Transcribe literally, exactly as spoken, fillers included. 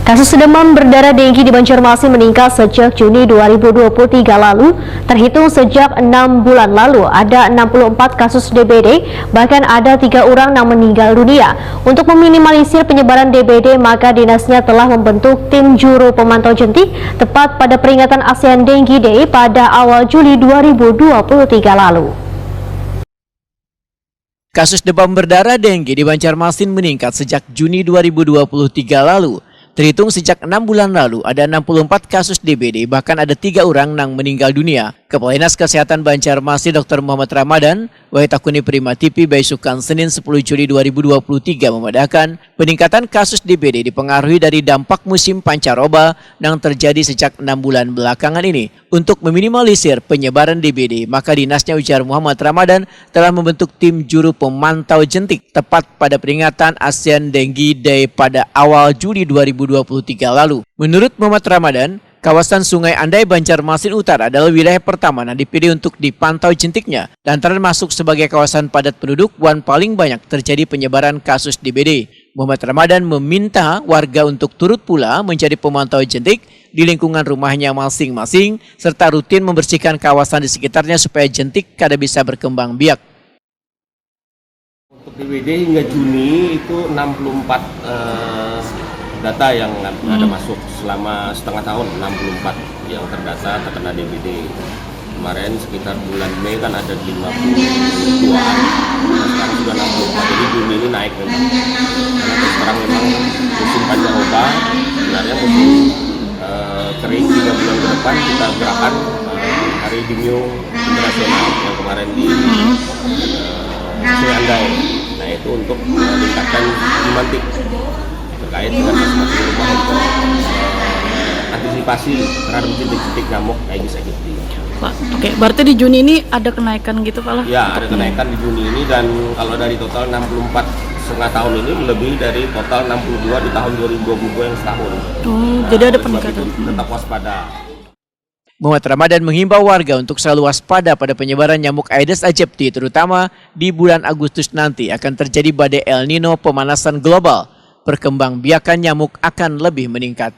Kasus demam berdarah denggi di Banjarmasin meningkat sejak Juni dua ribu dua puluh tiga lalu. Terhitung sejak enam bulan lalu, ada enam puluh empat kasus D B D, bahkan ada tiga orang yang meninggal dunia. Untuk meminimalisir penyebaran D B D, maka dinasnya telah membentuk tim juru pemantau jentik tepat pada peringatan ASEAN Dengue Day pada awal Juli dua ribu dua puluh tiga lalu. Kasus demam berdarah denggi di Banjarmasin meningkat sejak Juni dua ribu dua puluh tiga lalu. Terhitung sejak enam bulan lalu, ada enam puluh empat kasus D B D, bahkan ada tiga orang nang meninggal dunia. Kepala Dinas Kesehatan Banjarmasin, Doktor Muhammad Ramadan, wahi takuni Prima T V baisukan Senin sepuluh Juli dua ribu dua puluh tiga, memadahkan peningkatan kasus D B D dipengaruhi dari dampak musim pancaroba nang terjadi sejak enam bulan belakangan ini. Untuk meminimalisir penyebaran D B D, maka dinasnya, ujar Muhammad Ramadan, telah membentuk tim juru pemantau jentik tepat pada peringatan ASEAN Dengue Day pada awal Juli dua ribu dua puluh tiga lalu. Menurut Muhammad Ramadan, kawasan Sungai Andai, Banjarmasin Utara adalah wilayah pertama yang dipilih untuk dipantau jentiknya lantaran masuk sebagai kawasan padat penduduk wan paling banyak terjadi penyebaran kasus D B D. Muhammad Ramadan meminta warga untuk turut pula menjadi pemantau jentik di lingkungan rumahnya masing-masing serta rutin membersihkan kawasan di sekitarnya supaya jentik kada bisa berkembang biak. Untuk D B D hingga Juni itu enam puluh empat eh, data yang ada masuk selama setengah tahun, enam puluh empat yang terdata terkena D B D. Kemarin sekitar bulan Mei kan ada lima puluh dua, nah, sekarang sudah enam puluh empat, jadi Juni ini naik memang. Karena terus terang memang musim pancaroba, sebenarnya musim eh, kering tiga bulan ke depan kita gerakan eh, Hari Demio Internasional yang kemarin di eh, Sungai Andai. Nah, itu untuk meningkatkan imantik terkait dengan masing-masing rumah untuk eh, antisipasi terhadap jentik-jentik nyamuk Aedes aegypti. Pak, oke, berarti di Juni ini ada kenaikan gitu, Pak lah? Ya, ada kenaikan di Juni ini, dan kalau dari total enam puluh empat setengah tahun ini, lebih dari total enam puluh dua di tahun dua ribu dua puluh dua yang setahun. Oh, jadi ada peningkatan. Tetap waspada. Muhammad Ramadan menghimbau warga untuk selalu waspada pada penyebaran nyamuk Aedes aegypti, terutama di bulan Agustus nanti akan terjadi badai El Nino, pemanasan global. Perkembangbiakan nyamuk akan lebih meningkat.